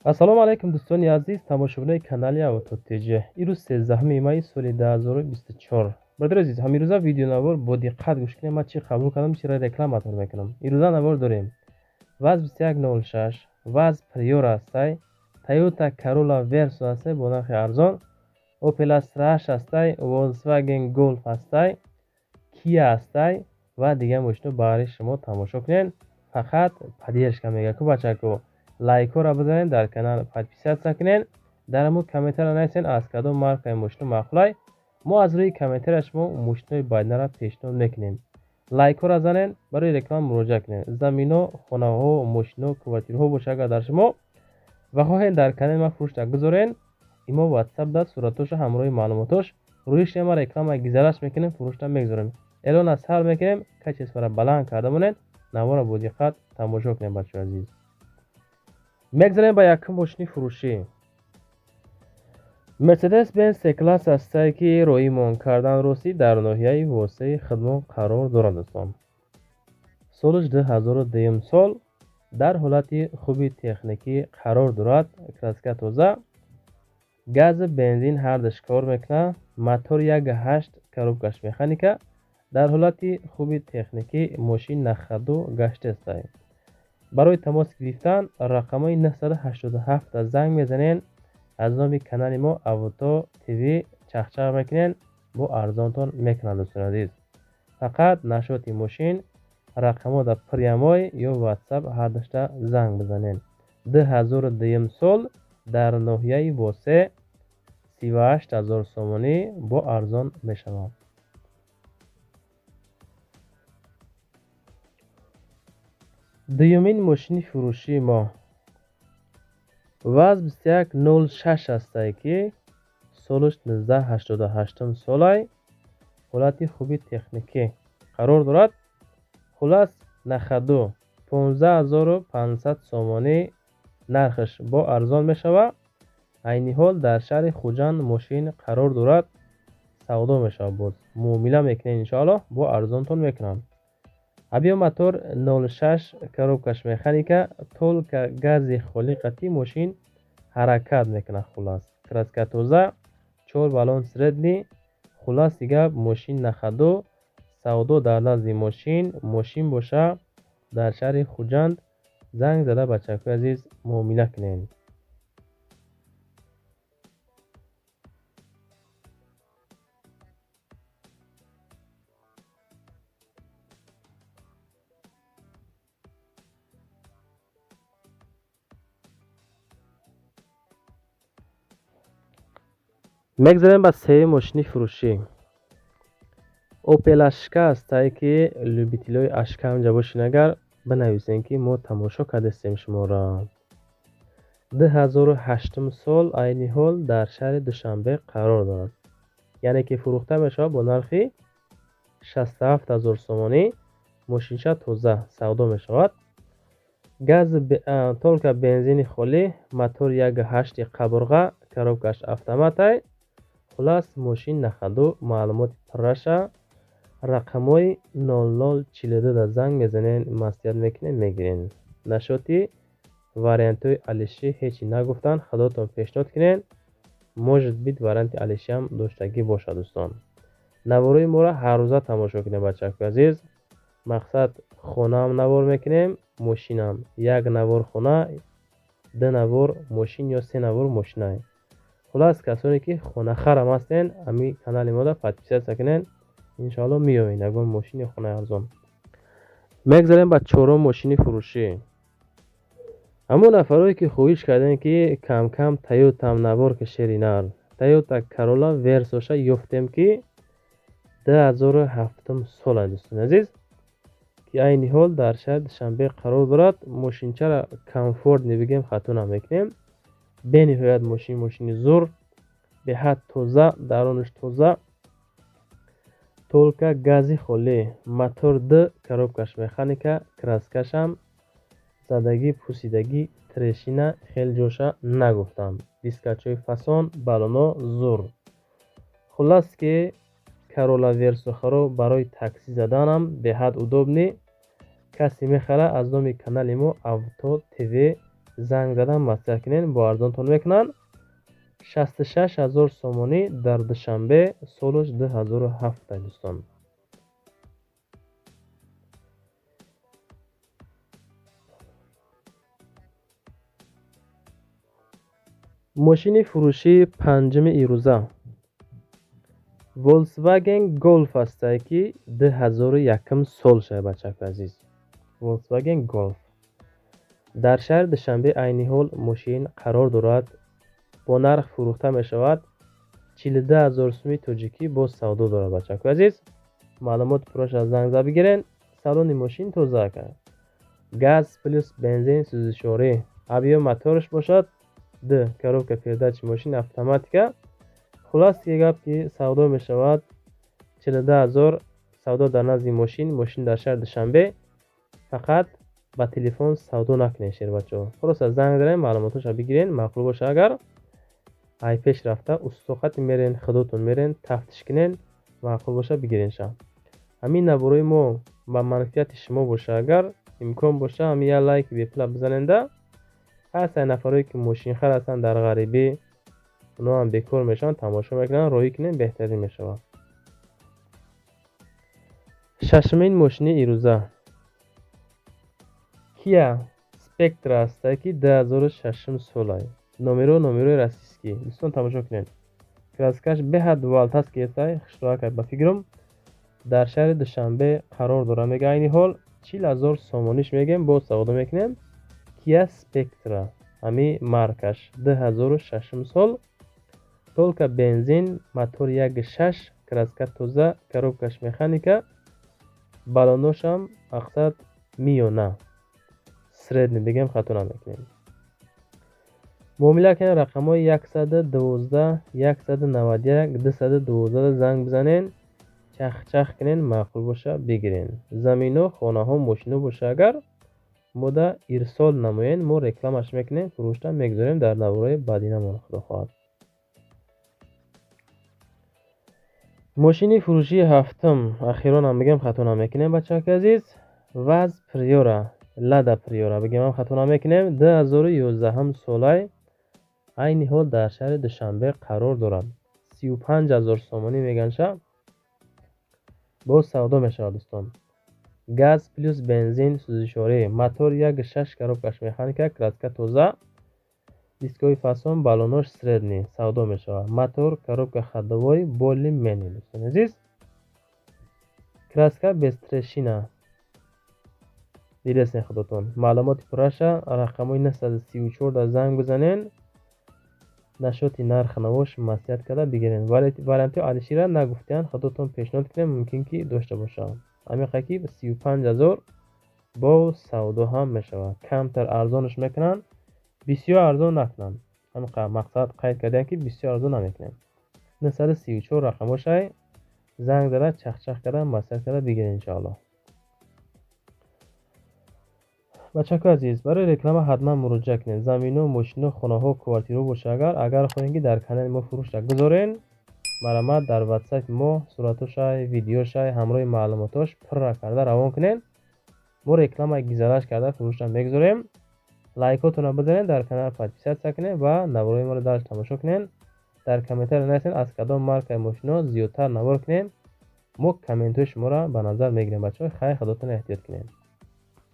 Ассалому алайкум, дӯстони азиз, тамошобинои канали Авто ТЖ. Ирӯз 13 майи соли 2024. Бародари азиз, ҳамирӯза видеонавор бо диққат гӯш кунед, ман чӣ қабул кардам, чиро рекламатон мекунам. Ирӯза навор дорем. ВАЗ 2106, ВАЗ Приора ҳастай, Toyota Corolla Verso ҳастай бо нархи арзон, Opel Astra H ҳастай, Volkswagen Golf ҳастай, Kia ҳастай ва дигар мошино баҳри шумо тамошо кунед. Фақат поддержка мега ку бачако. Лайкҳоро бизанед, дар канал подписаться кунед, дар ҳамун комментария нависед, аз кадом маркаи мошино маъқулай. Мо аз рӯи комментария шумо мошинои баъдинаро пешниҳод мекунем. Лайкҳоро занед, барои реклама муроҷиат кунед. Замино, хонаҳо, мошино, квартираҳо боша агар дар шумо ва хоҳед дар канали ман фурӯшта гузоред, имо WhatsApp да суратоша ҳамроҳи маълумотош рӯи шема реклама гизараш мекунем, фурӯшта мегузорем. Эълон аз сар мекунем, качествора баланд карда монед, наворро бо диққат тамошо кунед, бачаҳои азиз. Мегзарем ба якум мошини фурӯшӣ. Mercedes-Benz C-класс ҳастае, ки роимон кардан ростӣ дар ноҳияи Восеи хидмон қарор дорад, дӯстон. Солаш 2002 сол, дар ҳолати хуби техникӣ қарор дорад, краска тоза, газ, бензин ҳардуш кор мекунад, мотор 1.8, коробкаш механика, дар ҳолати хуби техникӣ, мошин на ходу гаштестай. Барои тамос гирифтан рақамҳои 987 занг мезанед, аз номи канали мо Авто ТВ чахчах мекунед, бо арзонтон мекунанд, дӯстони азиз. Фақат нашоти мошин рақамҳо дар прямой ё WhatsApp ҳардушта занг бизанед. 2002 сол дар ноҳияи Восе 38 000 сомонӣ бо арзон мешавад. Дуюмин мошини фурӯшии мо ВАЗ 2106 ҳастае, ки солаш 1988 солай, ҳолати хуби техникӣ қарор дорад. Хулас, на ходу, 15 500 сомонӣ нархаш, бо арзон мешавад. Айни ҳол дар шаҳри Хуҷанд мошин қарор дорад, савдо мешавад, боз муомила мекунед, иншоаллоҳ бо арзонтон мекунам. Объём мотор 06, коробкаш механика, только гази холӣ қатъи мошин ҳаракат мекунад. Хулас, краска тоза, чор баллон средний. Хулас дигар, мошин на ходу, савдо дар назди мошин, мошин боша дар шаҳри Хуҷанд, занг зада, бачакҳои азиз, муомила кунед. Мегзарем ба сеюм мошини фурӯшӣ. Opel Ашка ҳастае, ки любителои Ашка ҳамҷа бошед агар, бинависем, ки мо тамошо кардастем шуморо. 2008 сол, айни ҳол дар шаҳри Душанбе қарор дорад. Яъне ки фурӯхта мешавад бо нархи 67 000 сомонӣ, мошинча тоза савдо мешавад. Газ, только бензини холӣ, мотор 1.8 қабурға, коробкаш автоматай. Хулас, мошин на ходу, маълумоти пурраша рақамҳои 0042 да занг мезанед, маслиҳат мекунед, мегиред. Нашоти вариантҳои алишӣ ҳечи нагуфтанд, худотон пешниҳод кунед. Может быть, варианти алишиам доштагӣ бошад, дӯстон. Наворҳои моро ҳаррӯза тамошо кунед, бачакҳои азиз. Мақсад хонаам навор мекунем, мошинам. Як навор хона, ду навор мошин ё се навор мошинай. Хулас, касоне ки хонахарам ҳастен, ҳами канали мода подписаться кунед, иншоалло меёбед ягон мошини хонаи арзон. Мегзарем ба чорум мошини фурӯшӣ. Ҳамон нафарое ки хоҳиш кардем, ки камкам Тойотам навор ки, шери нар. Toyota Corolla Verso-ша ёфтем, ки 2007 сола, дӯстони азиз, ки айни ҳол дар шаҳри Душанбе қарор дорад. Мошинчаро комфортный бигем, хато намекунем. Бениҳоят мошин мошини зур, беҳад тоза, даронаш тоза, только гази холӣ, мотор д, коробкаш механика, краскашам задагӣ, пусидагӣ, трещина хеле ҷоша нагуфтам. Дискачҳои фасон, баллоно зур. Хулас ки Corolla Verso харо барои такси заданам беҳад удобный. Касе мехара, аз номи канали мо Авто ТВ Занг задан маслиҳат кунен, бо арзонтон мекунанд. 66 ҳазор сомонӣ дар Душанбе, солаш 2007 дӯстон. Мошини фурӯшии панҷуми ирӯза Volkswagen Golf ҳастае, ки 2001 сол шуда, бачаки азиз. Volkswagen Golf дар шаҳри Душанбе айни ҳол мошин қарор дорад. Бо нарх фурӯхта мешавад 42 ҳазор суми тоҷикӣ, боз савдо дорад, бачаки азиз. Маълумоти пурраш аз занг зада бигирен. Салони мошин тоза кард. Газ плюс бензин сӯзишворӣ. Объём мотораш бошад д, коробка передачи мошин автоматика. Хулас ки гап ки савдо мешавад 42 ҳазор, савдо дар назди мошин, мошин дар шаҳри Душанбе. Фақат ба телефон савдо накунед, шербачаҳо. Хулоса занг занед, маълумоташро бигирен, маъқул боша агар ай пеш рафта устоқати мерен, худотон мерен, тафтиш кунен, маъқул боша бигиренша. Ҳамин наборои мо ба манфиати шумо боша агар имкон боша ҳамин як лайк бепула бизаненда. Ҳастанд нафарое ки мошинхар ҳастанд дар ғарибӣ, онҳо ҳам бекор мешаванд, тамошо мекунанд, роҳӣ кунем беҳтарин мешавад. Шашумин мошини ирӯза Kia Spectra ҳастае, ки 2006 солае. Номеро номерои российский. Дӯстон тамошо кунед. Краскаш беҳад валтас гирифтае, хушроакай ба фикрам. Дар шаҳри Душанбе қарор дорад. Мега айни ҳол 40 ҳазор сомониш мегем, боз савдо мекунем. Kia Spectra ҳами маркаш 2006 сол, только бензин, мотор 1.6, краска тоза, коробкаш механика, баллоношам мақсад миёна, средний бигем хато намекунем. Муомила кунед рақамҳои 112 191 212 занг бизанен, чахчах кунен, маъқул боша бигирен. Замино, хонаҳо, мошино боша агар мода ирсол намоен, мо рекламаш мекунем, фурӯшта мегузорем дар навораи баъдинамон, худо хоҳад. Мошини фурӯшии ҳафтум, ахиронам бигем хато намекунем, бачаҳои азиз. ВАЗ Приора, Лада Приора бигем ҳам хато намекунем. 2011 солай, айни ҳол дар шаҳри Душанбе қарор дорад. 35 ҳазор сомонӣ меганша, боз савдо мешавад дӯстон. Газ плюс бензин сӯзишворӣ, мотор 1.6, коробкаш механика, краска тоза, дискҳои фасон, баллонош средний, савдо мешавад. Мотор, коробка ходовой, более-менее, дӯстони азиз. Краска без трещина. Дидесен худотон. Маълумоти пурраша рақамҳои 934 дар занг бизанен. Нашоти нарх навош маслиҳат карда бигирен. Вариантҳои Алишира нагуфтиянд, худотон пешниҳод кунем, мумкин ки дошта бошанд. Ҳамиқа ки 35 ҳазор бо савдо ҳам мешавад. Камтар арзонаш мекунанд, бисёр арзон накунанд. Ҳамиқа мақсад қайд кардем ки бисёр арзон намекунем. 934 рақамошай занг зада чахчах карда маслиҳат карда бигирен иншоаллоҳ. Бачаҳои азиз, барои реклама ҳатман муроҷиат кунед. Замино, мошино, хонаҳо, квартираҳо боша агар хоҳем ки дар канали мо фурӯшра гузорен, марҳамат дар WhatsApp мо суратошай, видеошай ҳамроҳи маълумотош пурра карда равон кунед. Мо рекламаи гизалаш карда фурӯшра мегузорем. Лайкотонро бизанед, дар канал подписаться кунед ва наворои моро дарш тамошо кунед. Дар комментария нависед аз кадом маркаи мошино зиёдтар навор кунем. Мо комментҳои шуморо ба назар мегирем, бачаҳо. Хайр, худотон эҳтиёт кунед.